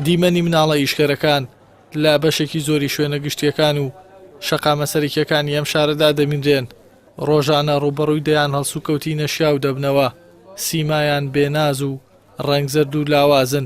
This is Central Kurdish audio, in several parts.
دیمەنی مناڵە ئیشکەرەکان لە بەشێکی زۆری شوێنە گشتییەکان و شەقامە سەرەکییەکانی ئەم شارەدا دەبینرێن، ڕۆژانە ڕووبەڕووی دەیان هەڵسوکەوتی نەشیاو دەبنەوە، سیمایان بێ ناز و ڕەنگ زەرد و لاوازن،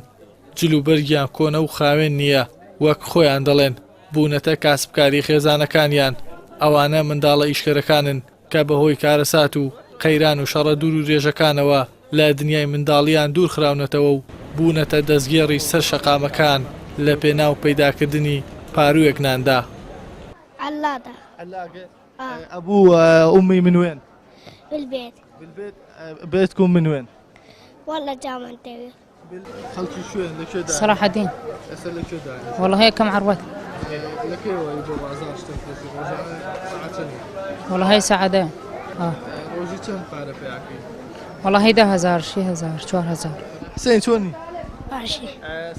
جل و بەرگیان کۆنە و خاوێن نییە، وەک خۆیان دەڵێن بوونەتە کاسبکاری خێزانەکانیان، ئەوانە منداڵە ئیشکەرەکانن کە بەهۆی کارەسات و قەیران و شەڕە دوور و درێژەکانەوە لە دنیای منداڵییان دوور خراونەتەوە و بوونەتە دەستگێڕی سەر شەقامەکان لە پێناو پەیداکردنی پارووێک ناندا. عەلاقە. عەلاقە ئەبوو ئومی من وێن؟ بالبيت. بالبيت بيتكم من وين؟ والله جامع دەوێ. خەڵکی کوێن لە کوێ دانیشتوون؟ سەڵاحەدین. ئێستا لە کوێ دانیشتوون؟ وەڵا هەیە کەم عەروەت. لە کەیەوە ی بۆ بازاڕ شتێک فرۆشی ڕۆژانە سەعات چەندە؟ وەڵا هەیە سەعات دە. ڕۆژی چەند پارە پەیاکەی؟ وەڵا هەی 10,000 6,000 4,000. حسێن چۆنی؟ باشی.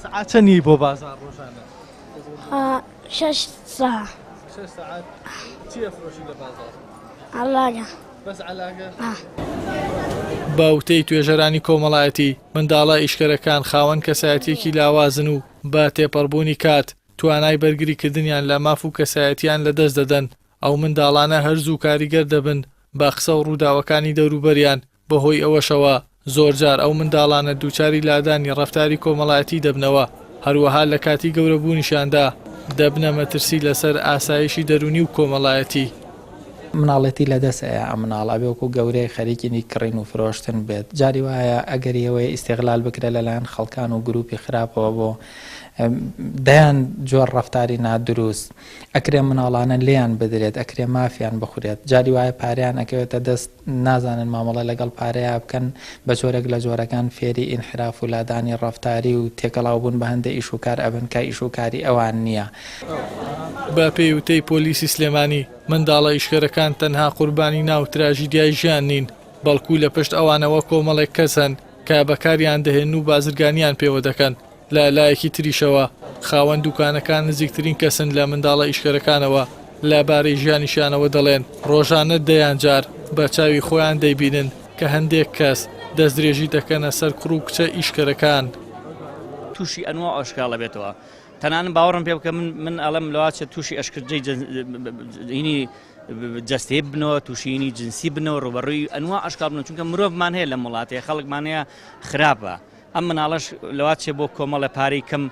سەعات چەند ی بۆ بازاڕ ڕۆژانە؟ شەش ساعة. شەش سەعات چی ئەفرۆشی لە بازاڕ؟ عەلاگە. بەس عەلاگە؟ بە وتەی توێژەرانی کۆمەڵایەتی، منداڵە ئیشکەرەکان خاوەن کەسایەتییەکی لاوازن و بە تێپەڕبوونی کات توانای بەرگریکردنیان لە ماف و کەسایەتییان لەدەست دەدەن، ئەو منداڵانە هەر زوو کاریگەر دەبن بە قسە و ڕووداوەکانی دەوروبەریان، بەهۆی ئەوەشەوە زۆرجار ئەو منداڵانە دووچاری لادانی ڕەفتاری کۆمەڵایەتی دەبنەوە، هەروەها لە کاتی گەورەبوونیشیاندا دەبنە مەترسی لەسەر ئاسایشی دەروونی و کۆمەڵایەتی. مناڵێتی لەدەست ئەیا ئەم مناڵە ئەبێ وەکو گەورەیەک خەریکی کڕین و فرۆشتن بێت جاری وایە ئەگەری ئەوەیە ئیستیغلال بکرێت لەلایەن خەڵکان و گروپی خراپەوە بۆ دەیان جۆر ڕەفتاری نادروست ئەکرێ مناڵانە لێیان بدرێت ئەکرێ مافیان بخورێت جاری وایە پارەیان ئەکەوێتە دەست نازانن مامەڵە لەگەڵ پارەیا بکەن، بە جۆرێک لە جۆرەکان فێری ئینحراف و لادانی ڕەفتاری و تێکەڵاو بوون بە هەندێ ئیش و کار ئەبن کە ئیش و کاری ئەوان نییە. بە پێی وتەی پۆلیسی سلێمانی، منداڵە ئیشکەرەکان تەنها قوربانی ناو تراژیدیای ژیان نین، بەڵکو لە پشت ئەوانەوە کۆمەڵێک کەس هەن کە بەکاریان دەهێنن و بازرگانیان پێوە دەکەن، لە لایەکی تریشەوە خاوەن دوکانەکان نزیکترین کەسن لە منداڵە ئیشکەرەکانەوە، لە بارەی ژیانیشیانەوە دەڵێن، ڕۆژانە دەیان جار بە چاوی خۆیان دەیبینن کە هەندێک کەس دەستدرێژی دەکەنە سەر کوڕ و کچە ئیشکەرەکان. تووشی ئەنوا ئەشکاڵ ئەبێتەوە تەنانەت باوەڕم پێ بکە من من ئەڵێم لەواچە تووشی ئەشکرجەی هینی جەستەی بنەوە تووشینی جنسی بنەوە ڕوبەڕووی ئەنوا ئەشکال بنەوە چونکە مرۆڤمان هەیە لەم وڵاتەیە خەڵکمان هەیە خراپە ئەم مناڵەش لەوا چێ بۆ کۆمەڵە پارەی کەم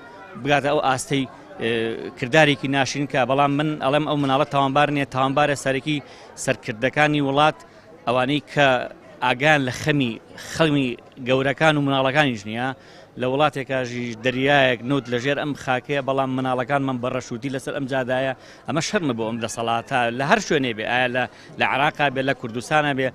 بگاتە ئەو ئاستەی کردارێکی ناشرین کە بەڵام من ئەڵێم ئەو مناڵە تاوانبار نییە تاوانبارە سەرەکی سەرکردەکانی وڵات ئەوانەی کە ئاگیان لە خەمی خەمی گەورەکان و مناڵەکانیش نییە لە وڵاتێکاژی دەریایەک نوت لەژێر ئەم خاکەیە بەڵام مناڵەکانمان بە ڕەشوتی لەسەر ئەم جادایە ئەمە شەرمە بۆ ئەم دەسەڵاتە لە هەر شوێنێ بێ ئایا لە لە عراقا بێ لە کوردستانە بێ.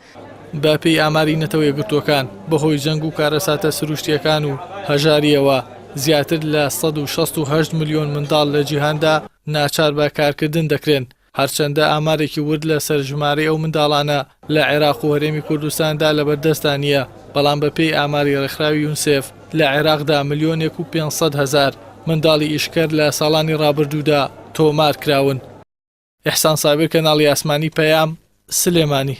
بە پێی ئاماری نەتەوە یەکگرتووەکان، بەهۆی جەنگ و کارەساتە سروشتییەکان و هەژارییەوە، زیاتر لە 168 ملیۆن منداڵ لە جیهاندا ناچار بە کارکردن دەکرێن. هەرچەندە ئامارێکی ورد لەسەر ژمارەی ئەو منداڵانە لە عێراق و هەرێمی کوردستاندا لەبەردەستدا نییە، بەڵام بەپێی ئاماری ڕێکخراوی یونسێف لە عێراقدا ملیۆنێک و 500 هەزار منداڵی ئیشکەر لە ساڵانی ڕابردوودا تۆمارکراون. ئیحسان سابیر کەناڵی ئاسمانی پەیام، سلێمانی.